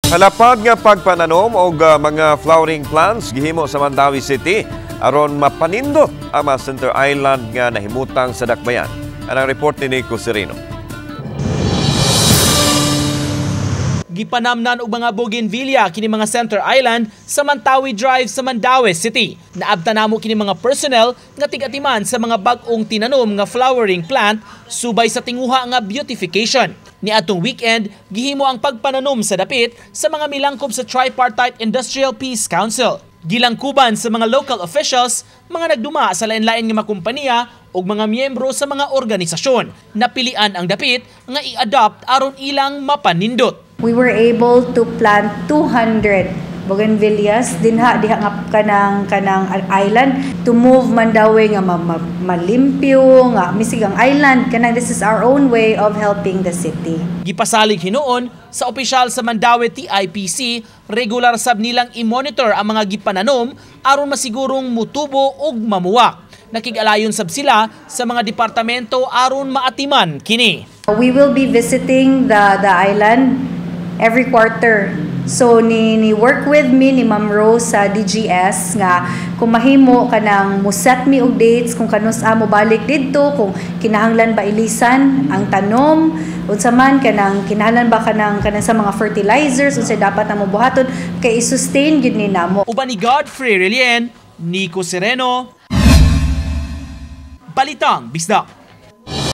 Halapad nga pagpananom og mga flowering plants gihimo sa Mandaue City aron mapanindot ang mga center island nga nahimutang sa dakbayan. Anang report ni Nico Sereno. Gipanamnan og mga bougainvillea kini mga center island sa Mantawi Drive sa Mandaue City. Naabta namo kini mga personnel nga tig-atiman sa mga bag-ong tinanom nga flowering plant subay sa tinguha nga beautification. Niadtong weekend, gihimo ang pagpananom sa dapit sa mga milangkob sa Tripartite Industrial Peace Council. Gilangkuban sa mga local officials, mga nagduma sa lain-lain nga mga kompanya ug mga miyembro sa mga organisasyon. Napilian ang dapit nga i-adopt aron ilang mapanindot. We were able to plant 200 bougainvilleas dinha diha nga kanang island to move Mandaue nga malimpyo nga misig ang island. Kanang this is our own way of helping the city. Gipasalig hinuon sa opisyal sa Mandaue TIPC, regular sab nilang i-monitor ang mga gipananom aron masigurong mutubo ug mamuwak. Nakig-alayon sab sila sa mga departamento aron maatiman kini. We will be visiting the island every quarter. So ni work with me ni Ma'am Rose sa DGS nga kung mahimo kanang mo set mi og dates kung kanus-a mo balik didto, kung kinahanglan ba ilisan ang tanom, unsa man kanang kinahanglan ba kanang sa mga fertilizers, unsa dapat namo buhaton kay i-sustain gyud ni namo. Uban ni Godfrey Relien, Nico Sereno, Balitang Bisdak.